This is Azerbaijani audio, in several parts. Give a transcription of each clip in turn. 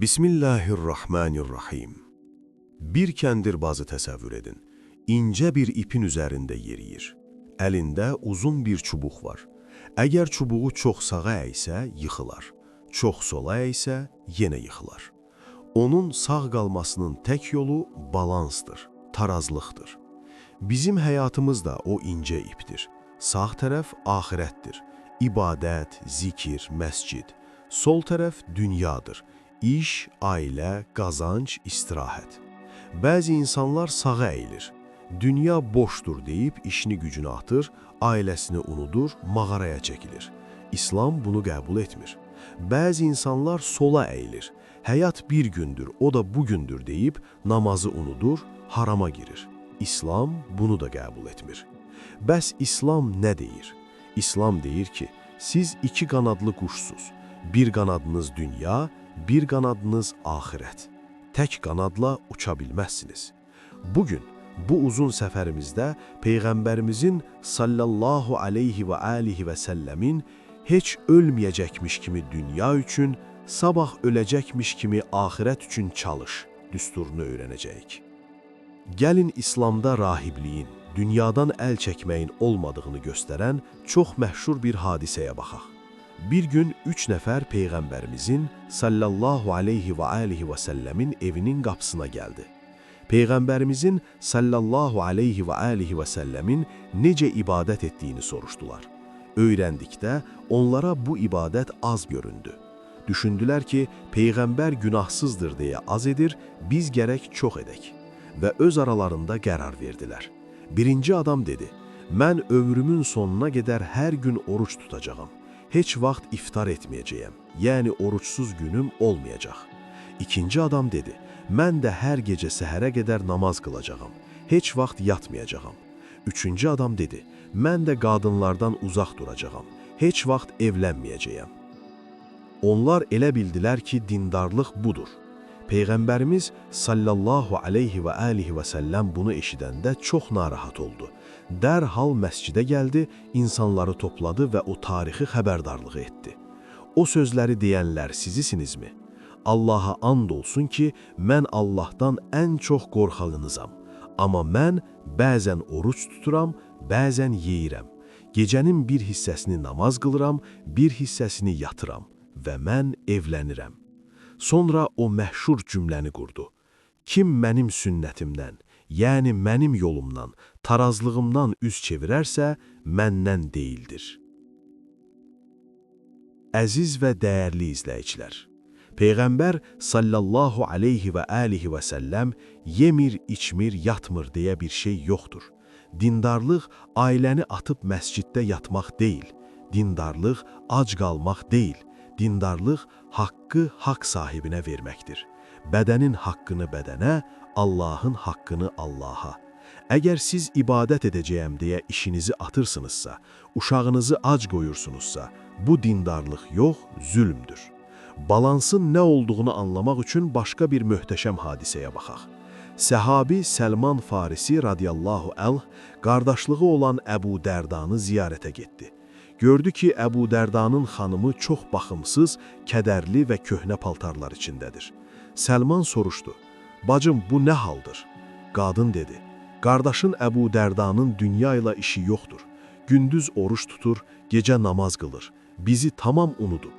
Bismillahirrahmanirrahim. Bir kəndirbazı təsəvvür edin. İncə bir ipin üzərində yeriyir. Əlində uzun bir çubuq var. Əgər çubuğu çox sağa əysə, yıxılar. Çox sola əysə, yenə yıxılar. Onun sağ qalmasının tək yolu balansdır, tarazlıqdır. Bizim həyatımız da o incə ipdir. Sağ tərəf axirətdir. İbadət, zikir, məscid. Sol tərəf dünyadır. İş, ailə, qazanc, istirahət. Bəzi insanlar sağa əyilir. Dünya boşdur deyib işini gücünü atır, ailəsini unudur, mağaraya çəkilir. İslam bunu qəbul etmir. Bəzi insanlar sola əyilir. Həyat bir gündür, o da bugündür deyib namazı unudur, harama girir. İslam bunu da qəbul etmir. Bəs İslam nə deyir? İslam deyir ki, siz iki qanadlı quşsuz. Bir qanadınız dünya, bir qanadınız axirət. Tək qanadla uça bilməzsiniz. Bugün bu uzun səfərimizdə Peyğəmbərimizin sallallahu aleyhi və alihi və səlləmin heç ölməyəcəkmiş kimi dünya üçün, sabah öləcəkmiş kimi axirət üçün çalış düsturunu öyrənəcəyik. Gəlin İslamda rahibliyin, dünyadan əl çəkməyin olmadığını göstərən çox məşhur bir hadisəyə baxaq. Bir gün üç nəfər Peyğəmbərimizin sallallahu aleyhi və alihi və səlləmin evinin qapısına gəldi. Peyğəmbərimizin sallallahu aleyhi və alihi və səlləmin necə ibadət etdiyini soruşdular. Öyrəndikdə onlara bu ibadət az göründü. Düşündülər ki, Peyğəmbər günahsızdır deyə az edir, biz gərək çox edək. Və öz aralarında qərar verdilər. Birinci adam dedi, mən ömrümün sonuna qədər hər gün oruç tutacağam. Heç vaxt iftar etməyəcəyəm, yəni oruçsuz günüm olmayacaq. İkinci adam dedi, mən də hər gecə səhərə qədər namaz qılacağam, heç vaxt yatmayacağam. Üçüncü adam dedi, mən də qadınlardan uzaq duracağam, heç vaxt evlənməyəcəyəm. Onlar elə bildilər ki, dindarlıq budur. Peyğəmbərimiz sallallahu aleyhi və alihi və səlləm bunu eşidəndə çox narahat oldu. Dərhal məscidə gəldi, insanları topladı və o tarixi xəbərdarlığı etdi. O sözləri deyənlər sizisinizmi? Allaha and olsun ki, mən Allahdan ən çox qorxalınızam. Amma mən bəzən oruç tuturam, bəzən yeyirəm. Gecənin bir hissəsini namaz qılıram, bir hissəsini yatıram və mən evlənirəm. Sonra o məşhur cümləni qurdu. Kim mənim sünnətimdən, yəni mənim yolumdan, tarazlığımdan üz çevirərsə, məndən deyildir. Əziz və dəyərli izləyicilər, Peyğəmbər sallallahu aleyhi və alihi və səlləm yemir, içmir, yatmır deyə bir şey yoxdur. Dindarlıq ailəni atıb məsciddə yatmaq deyil. Dindarlıq ac qalmaq deyil. Dindarlıq haqqı haqq sahibinə verməkdir. Bədənin haqqını bədənə, Allahın haqqını Allaha. Əgər siz ibadət edəcəyəm deyə işinizi atırsınızsa, uşağınızı ac qoyursunuzsa, bu dindarlıq yox, zülmdür. Balansın nə olduğunu anlamaq üçün başqa bir möhtəşəm hadisəyə baxaq. Səhabi Səlman Farisi radiyallahu anh qardaşlığı olan Əbu Dərdanı ziyarətə getdi. Gördü ki, Əbu Dərdanın xanımı çox baxımsız, kədərli və köhnə paltarlar içindədir. Səlman soruşdu, bacım bu nə haldır? Qadın dedi, qardaşın Əbu Dərdanın dünya ilə işi yoxdur. Gündüz oruç tutur, gecə namaz qılır. Bizi tamam unudub.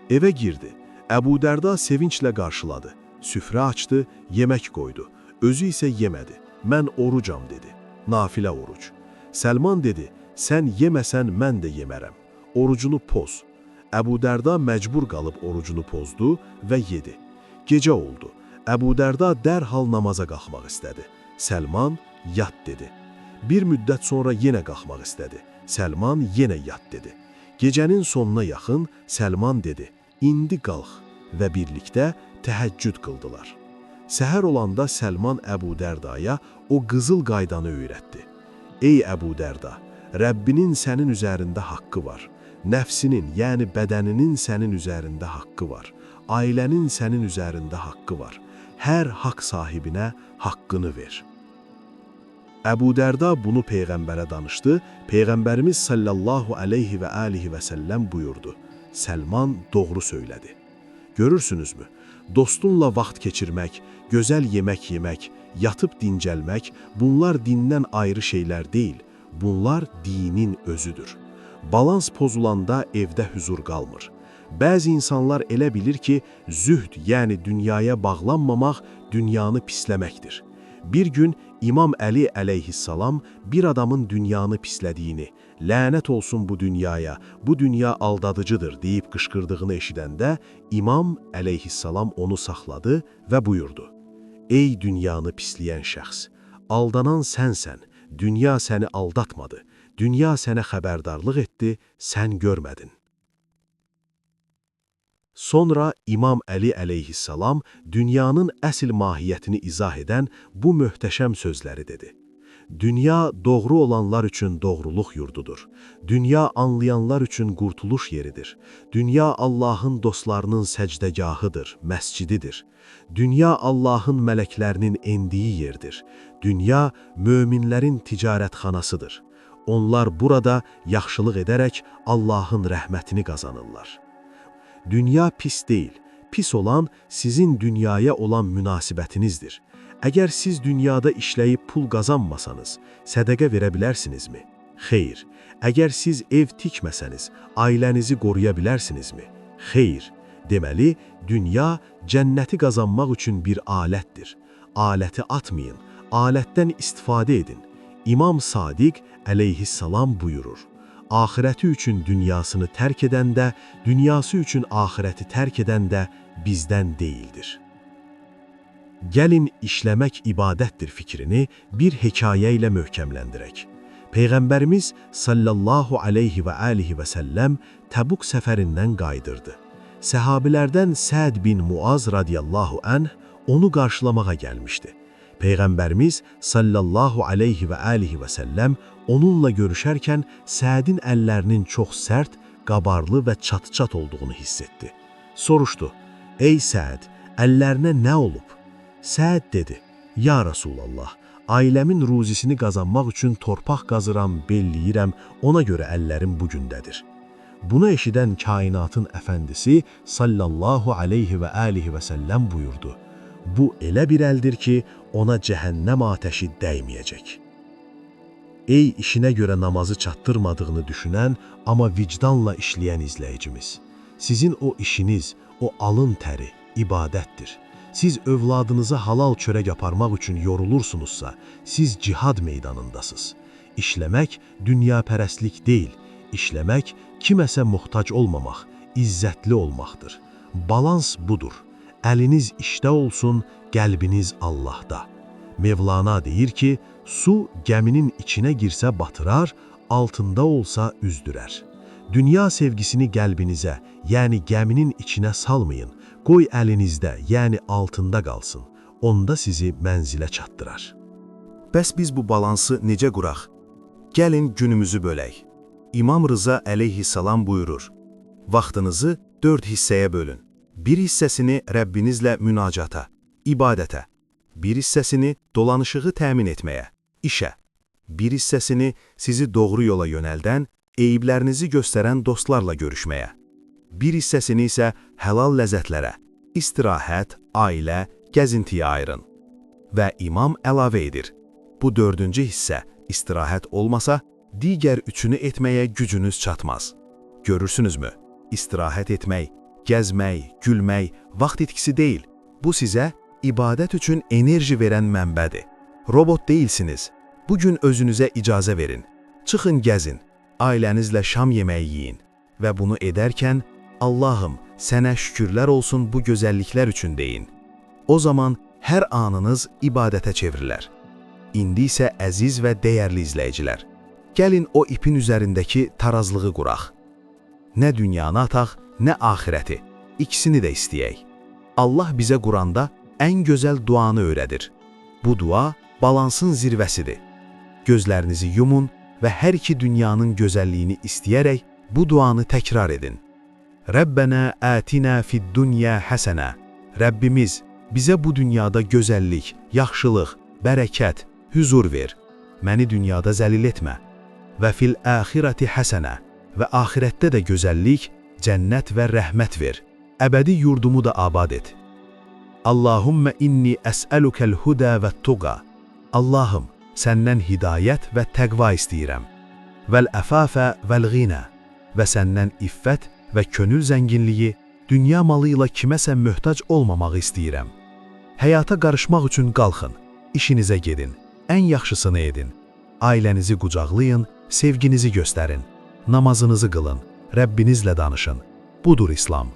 Evə girdi. Əbu Dərda sevinclə qarşıladı. Süfrə açdı, yemək qoydu. Özü isə yemədi. Mən orucam dedi. Nafilə oruc. Səlman dedi, sən yeməsən mən də yemərəm. Orucunu poz. Əbu Dərda məcbur qalıb orucunu pozdu və yedi. Gecə oldu. Əbu Dərda dərhal namaza qalxmaq istədi. Səlman yat dedi. Bir müddət sonra yenə qalxmaq istədi. Səlman yenə yat dedi. Gecənin sonuna yaxın Səlman dedi, indi qalx və birlikdə təhəccüd qıldılar. Səhər olanda Səlman Əbu Dərdaya o qızıl qaydanı öyrətdi. Ey Əbu Dərda, Rəbbinin sənin üzərində haqqı var. Nəfsinin, yəni bədəninin sənin üzərində haqqı var. Ailənin sənin üzərində haqqı var. Hər haqq sahibinə haqqını ver. Əbu Dərda bunu Peyğəmbərə danışdı. Peyğəmbərimiz sallallahu aleyhi və alihi və səlləm buyurdu. Səlman doğru söylədi. Görürsünüzmü? Dostunla vaxt keçirmək, gözəl yemək yemək, yatıb dincəlmək, bunlar dindən ayrı şeylər deyil, bunlar dinin özüdür. Balans pozulanda evdə huzur qalmır. Bəzi insanlar elə bilir ki, zühd, yəni dünyaya bağlanmamaq, dünyanı pisləməkdir. Bir gün İmam Əli əleyhissalam bir adamın dünyanı pislədiyini, lənət olsun bu dünyaya, bu dünya aldadıcıdır deyib qışqırdığını eşidəndə İmam əleyhissalam onu saxladı və buyurdu: Ey dünyanı pisləyən şəxs, aldanan sənsən, dünya səni aldatmadı, dünya sənə xəbərdarlıq etdi, sən görmədin. Sonra İmam Əli əleyhissalam dünyanın əsl mahiyyətini izah edən bu möhtəşəm sözləri dedi. Dünya doğru olanlar üçün doğruluq yurdudur. Dünya anlayanlar üçün qurtuluş yeridir. Dünya Allahın dostlarının səcdəgahıdır, məscididir. Dünya Allahın mələklərinin endiyi yerdir. Dünya möminlərin ticarətxanasıdır. Onlar burada yaxşılıq edərək Allahın rəhmətini qazanırlar. Dünya pis deyil, pis olan sizin dünyaya olan münasibətinizdir. Əgər siz dünyada işləyib pul qazanmasanız, sədəqə verə bilərsinizmi? Xeyr. Əgər siz ev tikməsəniz, ailənizi qoruya bilərsinizmi? Xeyr. Deməli, dünya cənnəti qazanmaq üçün bir alətdir. Aləti atmayın, alətdən istifadə edin. İmam Sadiq əleyhissalam buyurur: Axirəti üçün dünyasını tərk edən də, dünyası üçün axirəti tərk edən də bizdən deyildir. Gəlin işləmək ibadətdir fikrini bir hekayə ilə möhkəmləndirək. Peyğəmbərimiz sallallahu aleyhi və alihi və səlləm Təbuk səfərindən qayıdırdı. Səhabilərdən Səd bin Muaz radiyallahu anh onu qarşılamağa gəlmişdi. Peyğəmbərimiz sallallahu aleyhi və alihi və səlləm onunla görüşərkən Sədin əllərinin çox sərt, qabarlı və çat-çat olduğunu hiss etdi. Soruşdu: Ey Səd, əllərinə nə olub? Səd dedi: Ya Rasulallah, ailəmin ruzisini qazanmaq üçün torpaq qazıram, belləyirəm, ona görə əllərim bu gündədir. Bunu eşidən kainatın əfəndisi sallallahu aleyhi və alihi və səlləm buyurdu: Bu elə bir əldir ki, ona cəhənnəm atəşi dəyməyəcək. Ey işinə görə namazı çatdırmadığını düşünən, amma vicdanla işləyən izləyicimiz! Sizin o işiniz, o alın təri ibadətdir. Siz övladınıza halal çörək aparmaq üçün yorulursunuzsa, siz cihad meydanındasınız. İşləmək dünyapərəstlik deyil, işləmək kiməsə muhtac olmamaq, izzətli olmaqdır. Balans budur. Əliniz işdə olsun, qəlbiniz Allahda. Mevlana deyir ki, su gəminin içinə girsə batırar, altında olsa üzdürər. Dünya sevgisini qəlbinizə, yəni gəminin içinə salmayın. Qoy əlinizdə, yəni altında qalsın. Onda sizi mənzilə çatdırar. Bəs biz bu balansı necə quraq? Gəlin günümüzü bölək. İmam Rıza əleyhissalam buyurur: Vaxtınızı 4 hissəyə bölün. Bir hissəsini Rəbbinizlə münacata, ibadətə, bir hissəsini dolanışığı təmin etməyə, işə, bir hissəsini sizi doğru yola yönəldən, eyiblərinizi göstərən dostlarla görüşməyə, bir hissəsini isə halal ləzzətlərə, istirahət, ailə, gəzintiyə ayırın. Və imam əlavə edir: Bu dördüncü hissə istirahət olmasa, digər üçünü etməyə gücünüz çatmaz. Görürsünüzmü? İstirahət etmək, gəzmək, gülmək vaxt itkisi deyil. Bu sizə ibadət üçün enerji verən mənbədir. Robot deyilsiniz. Bugün özünüzə icazə verin. Çıxın gəzin, ailənizlə şam yeməyi yeyin və bunu edərkən Allahım, sənə şükürlər olsun bu gözəlliklər üçün deyin. O zaman hər anınız ibadətə çevrilər. İndi isə əziz və dəyərli izləyicilər, gəlin o ipin üzərindəki tarazlığı quraq. Nə dünyanı ataq, nə axirəti. İkisini də istəyək. Allah bizə Quranda ən gözəl duanı öyrədir. Bu dua balansın zirvəsidir. Gözlərinizi yumun və hər iki dünyanın gözəlliyini istəyərək bu duanı təkrar edin. Rəbbənə ətinə fid-dunya həsənə. Rəbbimiz, bizə bu dünyada gözəllik, yaxşılıq, bərəkət, huzur ver. Məni dünyada zəlil etmə. Və fil əxirəti həsənə. Və axirətdə də gözəllik, cənnət və rəhmət ver. Əbədi yurdumu da abad et. Allahümme inni əs'əlukel huda və tuqa. Allahım, səndən hidayət və təqva istəyirəm. Vəl əfafə vəl ğinə və səndən iffət və könül zənginliyi, dünya malı ilə kiməsə möhtac olmamağı istəyirəm. Həyata qarışmaq üçün qalxın, işinizə gedin, ən yaxşısını edin. Ailənizi qucaqlayın, sevginizi göstərin. Namazınızı qılın, Rəbbinizlə danışın. Budur İslam.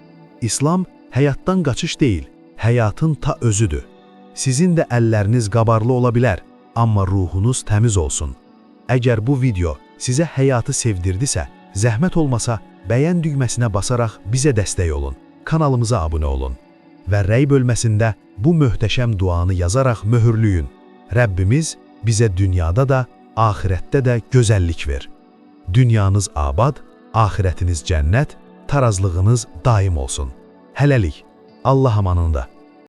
İslam həyatdan qaçış deyil, həyatın ta özüdür. Sizin də əlləriniz qabarlı ola bilər, amma ruhunuz təmiz olsun. Əgər bu video sizə həyatı sevdirdisə, zəhmət olmasa bəyən düyməsinə basaraq bizə dəstək olun, kanalımıza abunə olun və rəy bölməsində bu möhtəşəm duanı yazaraq möhürlüyün. Rəbbimiz bizə dünyada da, axirətdə də gözəllik ver. Dünyanız abad, axirətiniz cənnət, tarazlığınız daim olsun. Hələlik, Allah amanında.